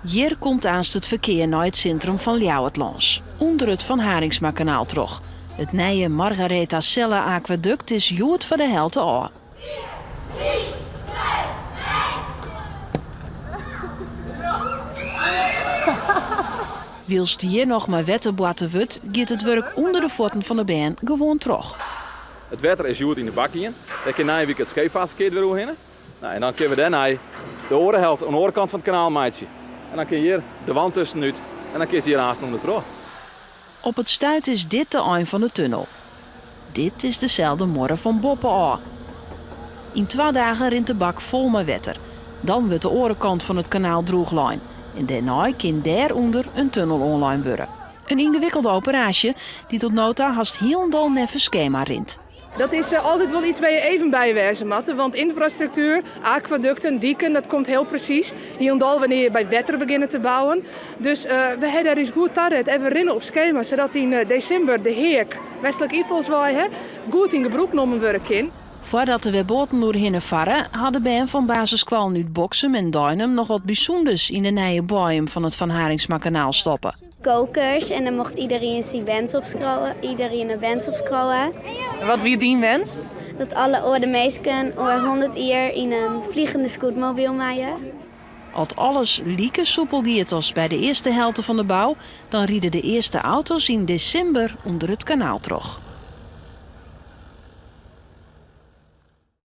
Hjir komt aanst it ferkear nei it sintrum fan Ljouwert lâns, ûnder it Van Harinxmakanaal troch. It nije Margaretha Zelle Aquaduct is hjoed foar de helte ôf. Wylst hjir noch mei wetter boarte wurdt, giet it wurk ûnder de fuotten fan de bern gewoan troch. It wetter is hjoed yn de bak gien. Dêr kin nije wike it skeepfeartferkear wer oerhinne. Nou, en dan kinne we dêrnei de oare helte oan de oare kant fan it kanaal meitsje. En dan kin hjir de wand tuskenút en dan kinst hjir aanst ûndertroch. Op it stuit is dit de ein fan de tunnel. Dit is deselde muorre fan boppe ôf. Yn twa dagen rint de bak fol mei wetter. Dan wurdt de oare kant fan it kanaal drûchlein en dêrnei kin dêrûnder in tunnel oanlein wurde. In yngewikkelde operaasje dy't oant no ta hast hielendal neffens skema rint. Dat is altyd wol iets wêr't je even by wêze moatte, want ynfrastruktuer, akwadukten, diken, dat komt hiel presys. Hielendal wannear't je by wetter begjinne te bouwen. Dus we ha dêr ús goed taret en we rinne op skema sadat yn desimber de Heak, Westlik Ynfalswei, hè, goed yn gebrûk nommen wurde kin. Foardat der wer boaten oerhinne farre, ha de bern fan basisskoallen út Boksum en Deinum noch wat bysûnders yn de nije boaiem fan it Van Harinxmakanaal stoppe. Kokers en dan mocht iderien syn wens opskriuwe, iderien in wens opskriuwe. En wat wie dyn wens? Dat alle oare minsken oer 100 jier yn in fliegende scootmobiel meie. As alles like soepel giet as by de earste helte fan de bou, dan ride de earste auto's yn desimber ûnder it kanaal troch.